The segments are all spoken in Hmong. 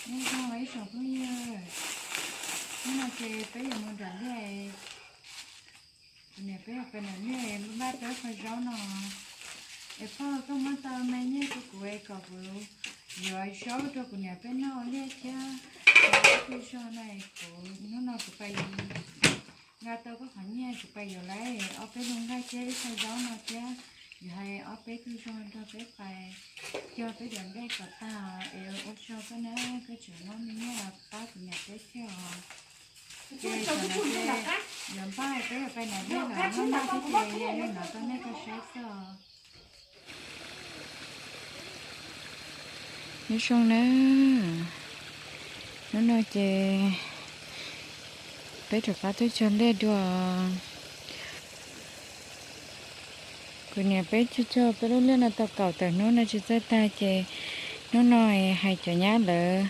Nyob zoo ib tsoom phooj ywg, hnub no ces peb yuav mus nram liaj, kuv niam peb yuav pais nram liaj npaj peb qhov zaub no. Es pog, koj muab tau me nyiaj rau kuv es kom kuv yuav zaub rau kuv niam peb noj ua liaj thiab. Kuv tus zog no es kuv hnub no kuv pais nqa tau koj qhov nyiaj, kuv pais yuav lawv ob peb lub nqaij thiab ib qho zaub no thiab. Yuav hais ob peb tug zog nrog peb pais cog peb cov nplej kom tag es ua tsaug koj na, koj tseem muab me nyiaj los pab kuv niam peb thiab os. Ces tam no ces yuav npaj peb yuav pais nram liaj lawm, muab noj thiab ces yog li no rau nej tau saib xwb os. Nyob zoo na, hnub no ces peb rov qab tuaj cog liaj dua. Kuv niam peb cog cog peb lub liaj no tau kaum tawm hnub no tsis txawj tag ces hnub no hais cov nyab lawv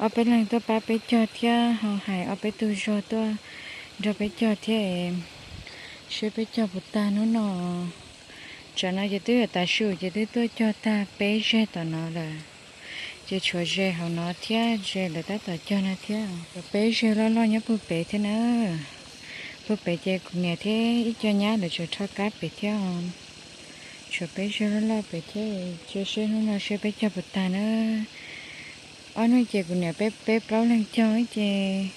ob peb leeg tuaj pab peb cog thiab ho hais ob peb tug zog tuaj nrog peb cog thiab, seb peb cog puas tag hnub no. Tsam no ces twb yuav tav su ces twb tuaj cog tag peb zeg tom no lawm. Ces tshuav ze hauv no thiab ze lawv tab tom cog no thiab. Peb zeg loj loj nyob puag pem thiab na. Puag pem ces kuv niam thiab ib co nyab lawv tseem rho kab pem thiab. Tshuav peb zeg loj loj pem thiab, cia seb hnub no seb peb cog puas tag na. Ob hnub ces kuv niam peb peb plaub leeg cog ces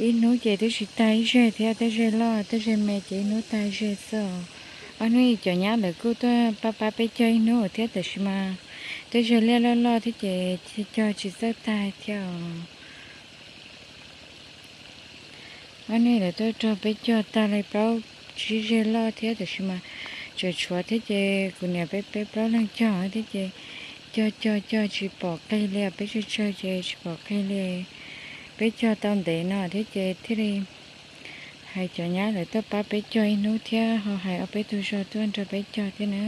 ib hnub ces twb tsis tag ib zeg thiab, tej zeg loj tej zeg me ces ib hnub tag zeg xwb os. Ob hnub cov nyab lawv kuj tuaj pab pab peb cog ib hnub thiab tab sis mas tej zeg liaj loj loj thiab ces cog tsis txawj tag thiab os. Ob hnub lawv tuaj rog peb cog tag li plaub tsib zeg loj thiab tab sis mas tseem tshuav thiab ces kuv niam peb peb plaub leeg cog thiab ces cog cog cog tsis pom qig li, peb tsawg tsawg ces tsis pom qig li. Peb cog tau ntev no thiab ces thiaj li hais cov nyab lawv tuaj pab peb cog ib hnub thiab ho hais ob peb tug zog tuaj nrog peb cog thiab na.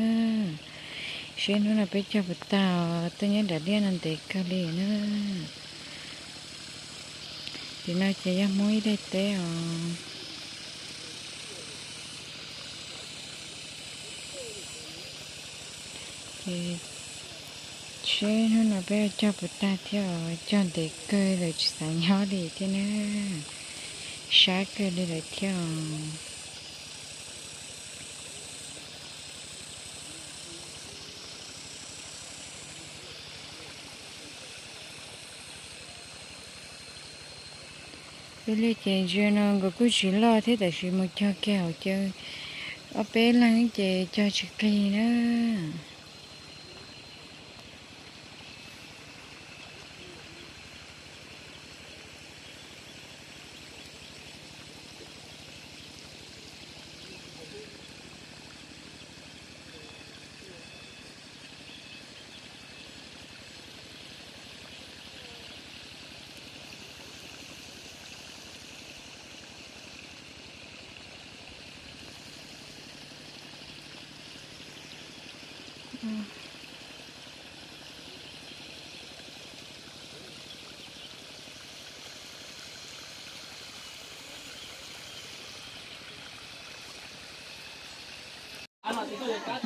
Seb hnub no peb cog puas tag os, tuaj nyob nram liaj no ntev kawg li na. Tim no ces yog Hmoob ib daim teb os. Ces seb hnub no peb yuav cog puas tag thiab os, cog ntev kawg lawm tsis xav nyob li thiab na. Sab kawg li lawm thiab os. Peb liaj ces ntsia no nkaus kuj tsis loj thiab tab sis mus cog kiag hauv caw ob peb leeg ces cog tsis qig na.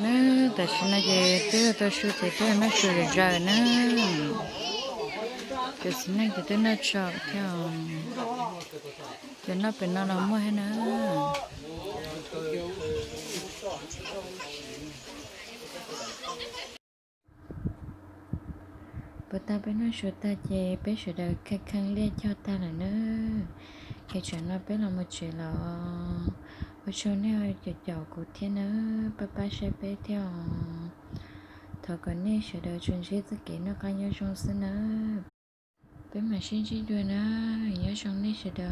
Na, tam sim no ces twb tau su ces twb noj su zom zaws na. Cov txiv neej ces twb noj tsaum thiab, cov noj pem no los muaj thiab na. Puas tag peb noj su tag ces peb sawv daws kheej kheej liaj cog tag lawm na. Ces tsam no peb los mus tsev los. Ua tsaug nej caum caum kuv thiab na, pab pab saib peb thiab os. Thov kom nej sawv daws tsuas ntsib txoj kev noj qab nyob zoo xwb na. Peb mam sib ntsib dua na, nyob zoo nej sawv daws.